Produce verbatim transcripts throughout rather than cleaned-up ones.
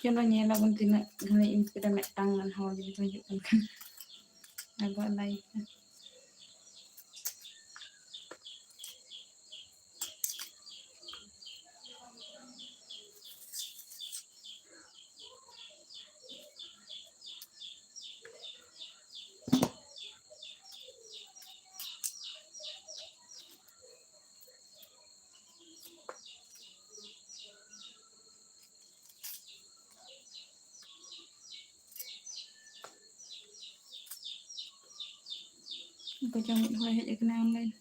ᱪᱚᱞᱚ ᱧᱮᱞ ᱟᱵᱚᱱ ᱛᱤᱱᱟᱹᱜ ᱜᱷᱟᱹᱲᱤᱡ ᱤᱧ ᱠᱮᱫᱟ, ᱢᱤᱫᱴᱟᱝ ᱜᱟᱱ ᱦᱚᱲ ᱡᱩᱫᱤ ᱠᱚ ᱦᱤᱡᱩᱜ ᱠᱟᱱ ᱠᱷᱟᱱ ᱟᱵᱚᱣᱟᱜ live ᱨᱮ᱾ ᱚᱠᱚᱭ ᱪᱚᱝ ᱢᱤᱫ ᱦᱚᱲ ᱦᱮᱡ ᱟᱠᱟᱱᱟᱭ online᱾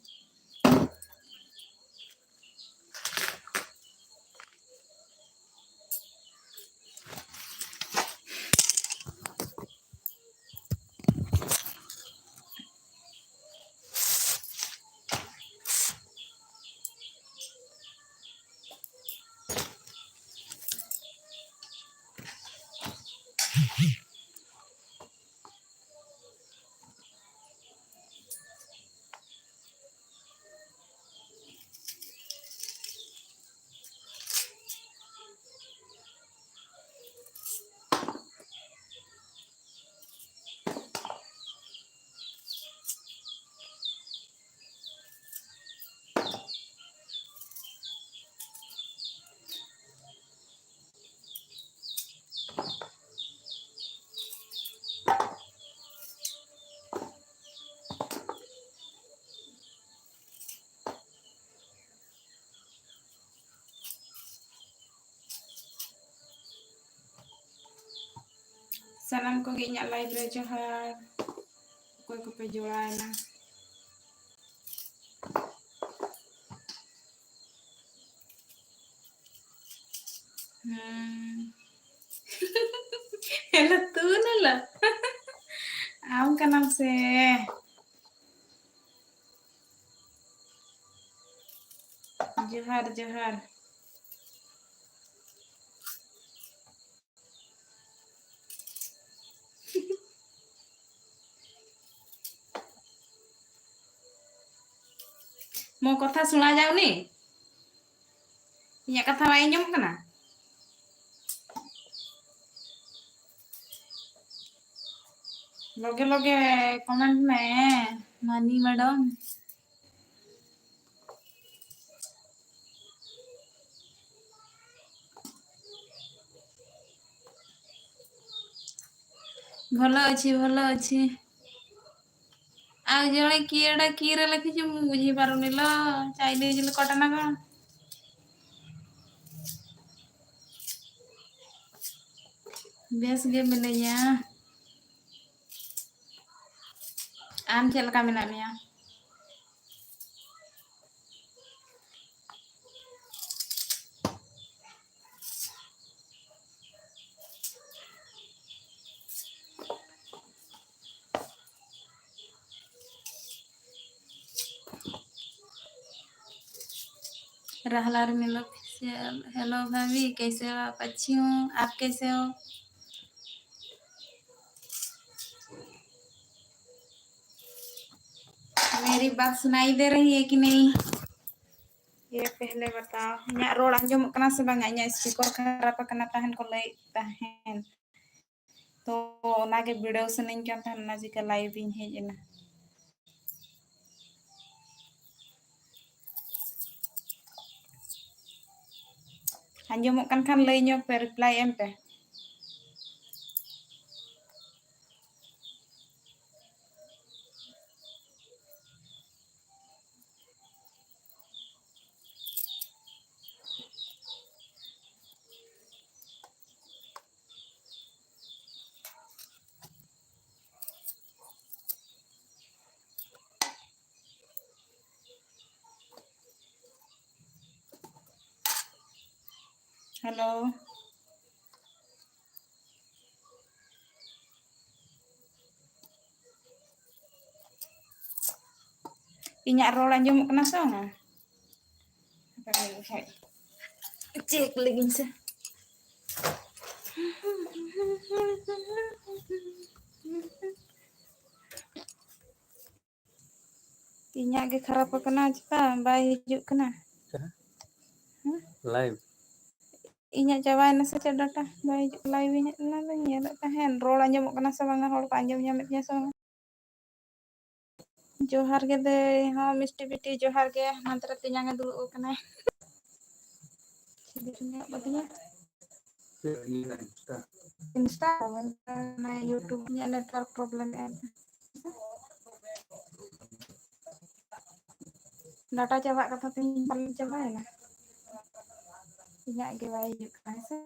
ᱥᱟᱱᱟᱢ ᱠᱚᱜᱮ ᱤᱧᱟᱹᱜ live ᱨᱮ ᱡᱚᱦᱟᱨ᱾ ᱚᱠᱚᱭ ᱠᱚᱯᱮ ᱡᱚᱲᱟᱣᱮᱱᱟ? ᱦᱩᱸ᱾ ᱦᱮᱞᱳ, ᱛᱩᱱ ᱦᱮᱞᱳ᱾ ᱟᱢ ᱠᱟᱱᱟᱢ ᱥᱮ? ᱡᱚᱦᱟᱨ, ᱡᱚᱦᱟᱨ᱾ ᱢᱚ ᱠᱟᱛᱷᱟ ᱥᱩᱱᱟ ᱡᱟᱣᱱᱤ? ᱤᱧᱟᱹᱜ ᱠᱟᱛᱷᱟ ᱵᱟᱭ ᱟᱸᱡᱚᱢᱚᱜ ᱠᱟᱱᱟ? ᱞᱚᱜᱮ ᱞᱚᱜᱮ comment ᱢᱮ, ᱢᱟᱹᱱᱤ ᱢᱮᱰᱟᱢ᱾ ଭଲ ଅଛି, ଭଲ ଅଛି। ଆଉ ଜଣେ କିଏ ଏଟା କିଏରେ ଲେଖିଛି, ମୁଁ ବୁଝିପାରୁନି ଲୋ। ଚାଇନିଜ ଲୋକଟା ନା କଣ? ᱵᱮᱥ ᱜᱮ ᱢᱤᱱᱟᱹᱧᱟ। ᱟᱢ ᱪᱮᱫ ᱞᱮᱠᱟ ᱢᱮᱱᱟᱜ ᱢᱮᱭᱟ? राहलार मिलो official। हेलो भाभी, कैसे हो आप? अच्छी हूँ, आप कैसे हो? मेरी बात सुनाई दे रही है कि नहीं? ये पहले बताओ, ᱤᱧᱟᱹᱜ ᱨᱚᱲ ᱟᱸᱡᱚᱢᱚᱜ ᱠᱟᱱᱟ ᱥᱮ ᱵᱟᱝᱟ? ᱤᱧᱟᱹᱜ speaker ᱠᱷᱟᱨᱟᱯ ᱟᱠᱟᱱᱟ, ᱛᱟᱦᱮᱱ ᱠᱚ ᱞᱟᱹᱭᱮᱫ ᱛᱟᱦᱮᱱ᱾ ᱛᱚ ᱚᱱᱟᱜᱮ ᱵᱤᱰᱟᱹᱣ ᱥᱟᱱᱟᱧ ᱠᱟᱱ ᱛᱟᱦᱮᱱ, ᱚᱱᱟ ᱪᱤᱠᱟᱹ live ᱤᱧ ᱦᱮᱡ ᱮᱱᱟ᱾ ᱟᱸᱡᱚᱢᱚᱜ ᱠᱟᱱ ᱠᱷᱟᱱ ᱞᱟᱹᱭ ᱧᱚᱜ ᱯᱮ, reply ᱮᱢ ᱯᱮ᱾ Hello. ᱤᱧᱟᱹᱜ ᱨᱚᱲ ᱟᱸᱡᱚᱢᱚᱜ ᱠᱟᱱᱟ ᱥᱮ ᱵᱟᱝᱟ? ᱦᱟᱯᱮ ᱢᱤᱫ ᱜᱷᱟᱹᱲᱤᱡ check ᱞᱮᱜᱤᱧ ᱥᱮ᱾ ᱤᱧᱟᱹᱜ ᱜᱮ ᱠᱷᱟᱨᱟᱯ ᱟᱠᱟᱱᱟ, ᱪᱮᱛᱟ ᱵᱟᱭ ᱦᱤᱡᱩᱜ ᱠᱟᱱᱟ᱾ ᱦᱮᱸ? Live᱾ ᱤᱧᱟᱹᱜ ᱪᱟᱵᱟᱭᱮᱱᱟ ᱥᱮ ᱪᱮᱫ ᱰᱟᱴᱟ? ᱵᱟᱭ ᱦᱤᱡᱩᱜ, ᱞᱟᱭᱤᱵᱷ ᱤᱧᱟᱹᱜ ᱚᱱᱟ ᱫᱚᱧ ᱧᱮᱞᱮᱫ ᱛᱟᱦᱮᱸᱱ, ᱨᱚᱲ ᱟᱸᱡᱚᱢᱚᱜ ᱠᱟᱱᱟ ᱥᱮ ᱵᱟᱝᱟ, ᱦᱚᱲ ᱠᱚ ᱟᱸᱡᱚᱢ ᱧᱟᱢᱮᱫ ᱛᱤᱧᱟ ᱥᱮ ᱵᱟᱝᱟ? ᱡᱚᱦᱟᱨ ᱜᱮ ᱫᱟᱹᱭ, ᱦᱚᱸ ᱢᱤᱥᱴᱤ ᱵᱤᱴᱤ, ᱡᱚᱦᱟᱨ ᱜᱮ᱾ ᱦᱟᱱᱛᱮ ᱨᱮ ᱛᱮᱧᱟᱝ ᱮ ᱫᱩᱲᱩᱵ ᱟᱠᱟᱱᱟᱭ᱾ ᱪᱮᱫ ᱤᱧ ᱧᱮᱞ ᱠᱟᱫᱤᱧᱟ? ᱤᱱᱥᱴᱟ, YouTube ᱤᱧᱟᱹᱜ network problem ᱮ ᱮᱢ᱾ ᱰᱟᱴᱟ ᱪᱟᱵᱟᱜ ᱠᱟᱛᱷᱟ ᱛᱤᱧ ᱯᱟᱞᱮ ᱪᱟᱵᱟᱭᱮᱱᱟ᱾ ᱤᱧᱟᱹᱜ ᱜᱮ ᱵᱟᱭ ᱦᱤᱡᱩᱜ ᱠᱟᱱᱟ ᱦᱮᱸ ᱥᱮ᱾